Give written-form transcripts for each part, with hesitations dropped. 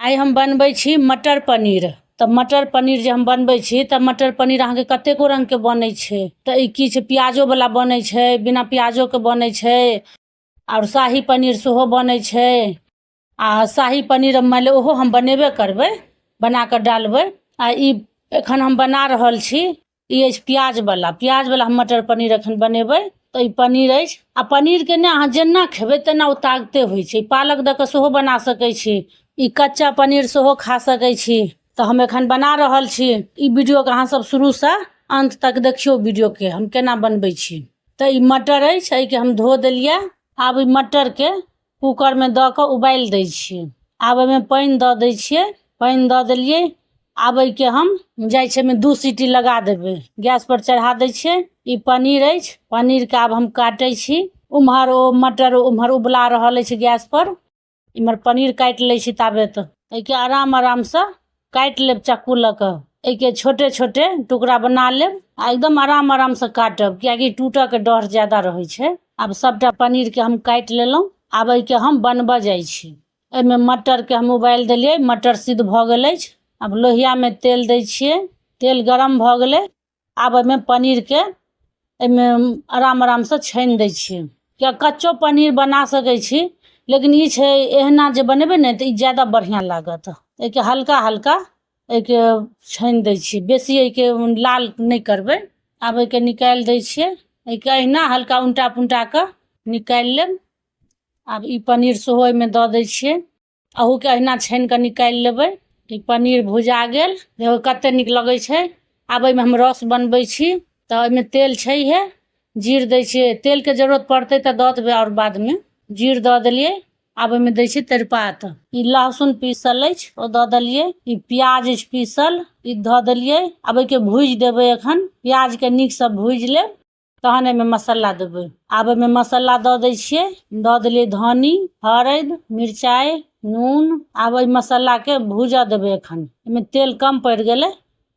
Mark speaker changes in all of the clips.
Speaker 1: आइ हम बनबै छी मटर पनीर। तऽ मटर पनीर जे हम बनबै छी तऽ मटर पनीर अहाँके कतेको रङ्गके बनै छै। तऽ ई किछु प्याजोवला बनै छै, बिना प्याजोके बनै छै, आओर शाही पनीर सेहो बनै छै। आ शाही पनीर मानि लिअ ओहो हम बनेबे करबै, बना कऽ डालबै। आ ई एखन हम बना रहल छी, ई अछि प्याजवला। प्याजवला हम मटर पनीर एखन बनेबै। तऽ ई पनीर अछि आ पनीरके ने अहाँ जेना खेबै तेना ओ तागते होइ छै। पालक दऽ कऽ सेहो बना सकै छी, ई कच्चा पनीर सेहो खा सकै छी। तऽ हम एखन बना रहल छी। ई वीडियोके अहाँ सब शुरूसँ अन्त तक देखियौ वीडियोके हम केना बनबै छी। तऽ ई मटर अछि, एहिके हम धो देलियै। आब ई मटरके कूकरमे दऽ कऽ उबालि दै छियै। आब एहिमे पानि दऽ दै छियै। पानि दऽ देलियै। आब एहिके हम जाइ छै एहिमे 2 सीटी लगा देबै। गैसपर चढ़ा दै छियै। ई पनीर अछि, पनीरके आब हम काटै छी। उम्हर ओ मटर उम्हर उबला रहल अछि गैसपर, इम्हर पनीर काटि लै छी। ताबे तऽ एहिके आराम आरामसँ काटि लेब चक्कू लऽ कऽ। एहिके छोटे छोटे टुकड़ा बना लेब आ एकदम आराम आरामसँ काटब, किएकि टूटऽके डर ज्यादा रहै छै। आब सभटा पनीरके हम काटि लेलहुँ। आब एहिके हम बनबऽ जाइ छी। एहिमे मटरके हम उबालि देलियै, मटर सिद्ध भऽ गेल अछि। आब लोहियामे तेल दै छियै। तेल गरम भऽ गेलै। आब एहिमे पनीरके एहिमे आराम आरामसँ छानि दै छियै। किए कच्चो पनीर बना सकै छी, लेकिन ई छै एहिना जे बनेबै ने तऽ ई ज्यादा बढ़िआँ लागत। एहिके हल्का हल्का एहिके छानि दै छियै, बेसी एहिके लाल नहि करबै। आब एहिके निकालि दै छियै। एहिके अहिना हल्का उनटा पुनटा कऽ निकालि लेब। आब ई पनीर सेहो एहिमे दऽ दै छियै। अहूके अहिना छानि कऽ निकालि लेबै। ई पनीर भुजा गेल, देखो कते नीक लगै छै। आब एहिमे हम रस बनबै छी। तऽ एहिमे तेल छैहे, जीर दै छियै। तेलके जरूरत पड़तै तऽ दऽ देबै आओर बादमे। जीर दऽ देलियै। आब एहिमे दै छियै तेजपात। ई लहसुन पीसल अछि, ओ दऽ देलियै। ई प्याज अछि पीसल, ई धऽ देलियै। आब एहिके भूजि देबै। एखन प्याजके नीकसँ भूजि लेब, तहन एहिमे मसाला देबै। आब एहिमे मसाला दऽ दै छियै। दऽ देलियै धनी, हरदि, मिरचाइ, नून। आब एहि मसालाके भूजऽ देबै। एखन एहिमे तेल कम पड़ि गेलै,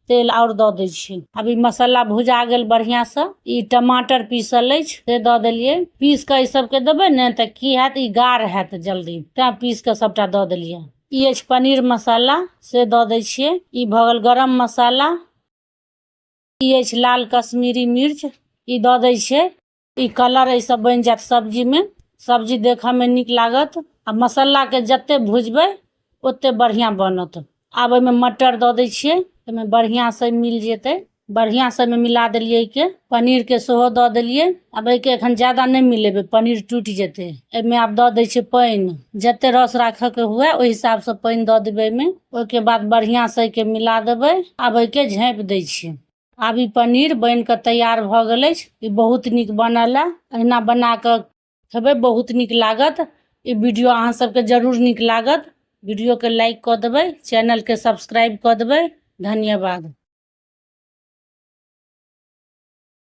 Speaker 1: तेल आओर दऽ दै छियै। आब ई मसाला भुजा गेल बढ़िआँसँ। ई टमाटर पीसल अछि, से दऽ देलियै। पीस कऽ एहि सबके देबै ने तऽ की हैत, ई गाढ़ हैत जल्दी, तैँ पीस कऽ सबटा दऽ देलियै। ई अछि पनीर मसाला, से दऽ दै छियै। ई भऽ गेल गरम मसाला। ई अछि लाल कश्मीरी मिर्च, ई दऽ दै छियै। ई कलर एहिसँ बनि जायत सब्जीमे, सब्जी देखऽमे नीक लागत। आ मसालाके जते भुजबै ओते बढ़िआँ बनत। आब एहिमे मटर दऽ दै छियै। एहिमे बढ़िआँसँ मिल जेतै। बढ़िआँसँ एहिमे मिला देलियै। एहिके पनीरके सेहो दऽ देलियै। आब एहिके एखन ज्यादा नहि मिलेबै, पनीर टूटि जेतै। एहिमे आब दऽ दै छियै पानि। जते रस राखऽके हुए ओहि हिसाबसँ पानि दऽ देबै एहिमे। ओहिके बाद बढ़िआँसँ एहिके मिला देबै। आब एहिके झाँपि दै छियै। आब ई पनीर बनि कऽ तैयार भऽ गेल अछि। ई बहुत नीक बनल है। एहिना बना कऽ खेबै, बहुत नीक लागत। ई वीडियो अहाँ सबके जरूर नीक लागत। वीडियोके लाइक कऽ देबै, चैनलके सब्सक्राइब कऽ देबै। धन्यवाद।